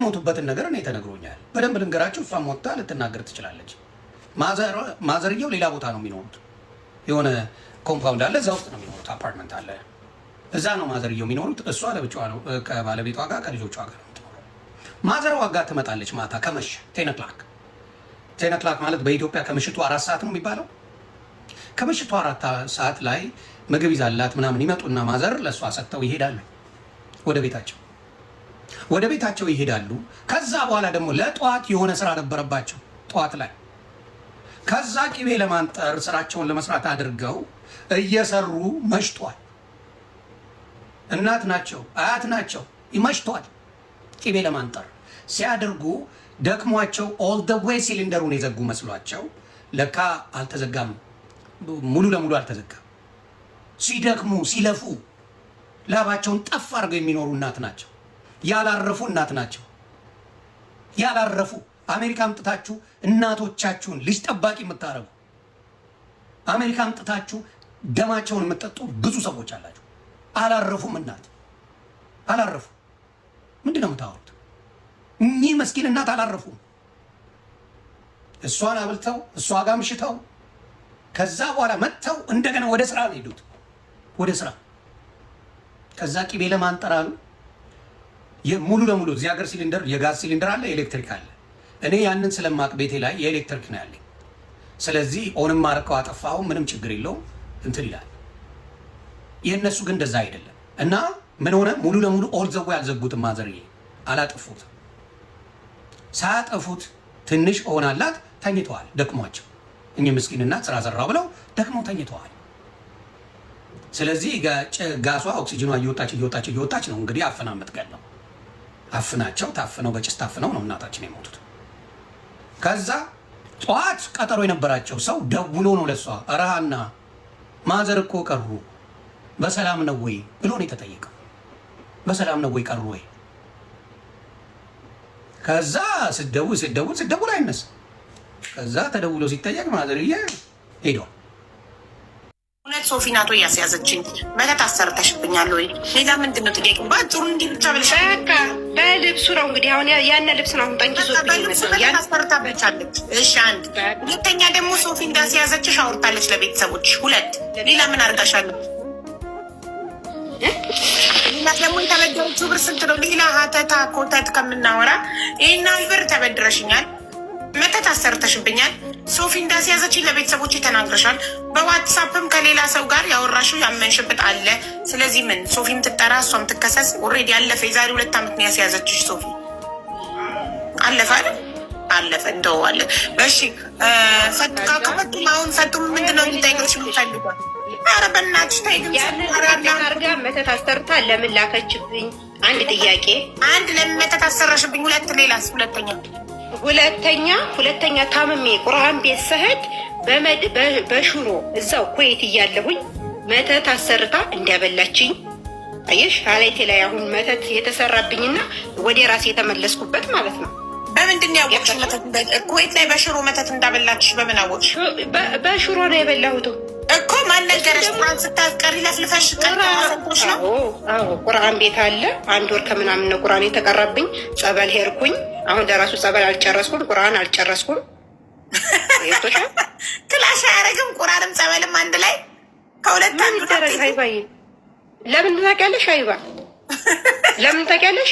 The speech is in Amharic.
የሞቱበትን ነገር እኔ ተነግሮኛል። በደንብ ልንገራችሁ። እሷም ወጥታ ልትናገር ትችላለች። ማዘርየው ሌላ ቦታ ነው የሚኖሩት። የሆነ compound አለ፣ እዛ ውስጥ ነው የሚኖሩት። አፓርትመንት አለ፣ እዛ ነው ማዘርየው የሚኖሩት። እሷ ለብቻዋ ነው ከባለቤቷ ጋር ከልጆቿ ጋር ነው የምትኖረው። ማዘርዋ ጋር ትመጣለች ማታ ከመሸ 10 o'clock። 10 o'clock ማለት በኢትዮጵያ ከምሽቱ 4 ሰዓት ነው የሚባለው። ከምሽቱ 4 ሰዓት ላይ ምግብ ይዛላት ምናምን ይመጡና ማዘር ለእሷ ሰጥተው ይሄዳሉ ወደ ቤታቸው፣ ወደ ቤታቸው ይሄዳሉ። ከዛ በኋላ ደግሞ ለጠዋት የሆነ ስራ ነበረባቸው ጠዋት ላይ። ከዛ ቂቤ ለማንጠር ስራቸውን ለመስራት አድርገው እየሰሩ መሽቷል። እናት ናቸው፣ አያት ናቸው። መሽቷል። ቂቤ ለማንጠር ሲያደርጉ ደክሟቸው all the way ሲሊንደሩን የዘጉ መስሏቸው ለካ አልተዘጋም፣ ሙሉ ለሙሉ አልተዘጋም። ሲደክሙ ሲለፉ ላባቸውን ጠፍ አድርገው የሚኖሩ እናት ናቸው። ያላረፉ እናት ናቸው። ያላረፉ። አሜሪካ አምጥታችሁ እናቶቻችሁን ልጅ ጠባቂ የምታደርጉ፣ አሜሪካ አምጥታችሁ ደማቸውን የምትጠጡ ብዙ ሰዎች አላችሁ። አላረፉም፣ እናት አላረፉ። ምንድን ነው የምታወሩት? እኚህ መስኪን እናት አላረፉም። እሷን አብልተው እሷ ጋር አምሽተው ከዛ በኋላ መጥተው እንደገና ወደ ስራ ነው የሄዱት፣ ወደ ስራ። ከዛ ቂቤ ለማንጠር አሉ። ሙሉ ለሙሉ እዚህ ሀገር ሲሊንደር የጋዝ ሲሊንደር አለ፣ ኤሌክትሪክ አለ። እኔ ያንን ስለማቅ ቤቴ ላይ የኤሌክትሪክ ነው ያለኝ። ስለዚህ on ም አርከው አጠፋው ምንም ችግር የለውም እንትን ይላል። የእነሱ ግን እንደዛ አይደለም። እና ምን ሆነ? ሙሉ ለሙሉ all the way አልዘጉትም። ማዘርዬ አላጠፉትም። ሳያጠፉት ትንሽ on አላት፣ ተኝተዋል። ደክሟቸው እኚህ ምስኪን እናት ስራ ሰራው ብለው ደክመው ተኝተዋል። ስለዚህ ጋሷ ኦክሲጅኗ እየወጣች እየወጣች እየወጣች ነው እንግዲህ አፍና የምትገለው። አፍናቸው ታፍነው በጭስ ታፍነው ነው እናታችን የሞቱት። ከዛ ጠዋት ቀጠሮ የነበራቸው ሰው ደውሎ ነው ለሷ ረሃና ማዘር እኮ ቀሩ፣ በሰላም ነው ወይ ብሎ ነው የተጠየቀው። በሰላም ነው ወይ፣ ቀሩ ወይ? ከዛ ስደውል ስደውል ስደውል አይነሳ። ከዛ ተደውሎ ሲጠየቅ ማዘርዬ ሄዷል። እውነት ሶፊ ናቶ እያስያዘችኝ መተት አሰርተሽብኛል ወይ? ሌላ ምንድን ነው ጥያቄ? በአጭሩ እንዲህ ብቻ ብለሽ። በቃ በልብሱ ነው እንግዲህ፣ አሁን ያነ ልብስ ነው አሁን ጠንቅ ይዞብኝ። በልብሱ መተት አሰርታብቻለች። እሺ አንድ፣ ሁለተኛ ደግሞ ሶፊ እንዳስያዘችሽ አውርታለች ለቤተሰቦች። ሁለት፣ ሌላ ምን አርጋሻለች? ሌላ ደግሞ የተበደረችው ብር ስንት ነው? ሌላ ሀተታ ኮተት ከምናወራ ይህን ያህል ብር ተበድረሽኛል፣ መተት አሰርተሽብኛል፣ ሶፊ እንዳስያዘችኝ ለቤተሰቦች ተናግረሻል። በዋትሳፕም ከሌላ ሰው ጋር ያወራሽው ያመንሽበት አለ። ስለዚህ ምን ሶፊም ትጠራ እሷም ትከሰስ። Already አለፈ። የዛሬ 2 ዓመት ነው ያስያዘችሽ ሶፊ። አለፈ አይደል? አለፈ። እንተዋለን። እሺ ከፈቱም አሁን ፈቱም ምንድን ነው የሚጠይቅሽ የምፈልጓል? ኧረ በእናትሽ ተይ ግን። ያንን አድርጋ መተት አሰርታ ለምን ላከችብኝ? አንድ ጥያቄ። አንድ ለምን መተት አሰራሽብኝ? ሁለት፣ ሌላስ? ሁለተኛ? ሁለተኛ ታምሜ ቁርአን ቤት ስሄድ በሽሮ እዛው ኩዌት እያለሁኝ መተት አሰርታ እንዲያበላችኝ። አየሽ፣ አላይቴ ላይ አሁን መተት የተሰራብኝና ወደ ራሴ የተመለስኩበት ማለት ነው። በምንድን ነው ያወቅሽ? መተት ኩዌት ላይ በሽሮ መተት እንዳበላችሽ በምን አወቅሽ? በሽሮ ነው የበላሁት። እኮ ማን ነገረሽ? ቁርአን ስታስቀሪ ለፍልፈሽ ቀርተሽ ነው? አዎ፣ ቁርአን ቤት አለ። አንድ ወር ከምናምን ነው ቁርአን የተቀራብኝ። ጸበል ሄድኩኝ። አሁን ለራሱ ጸበል አልጨረስኩም፣ ቁርአን አልጨረስኩም። Clash አያደርግም? ቁርአንም ጸበልም አንድ ላይ ከሁለት አንዱ። ለምን ታውቂያለሽ? አይባ ለምን ታውቂያለሽ?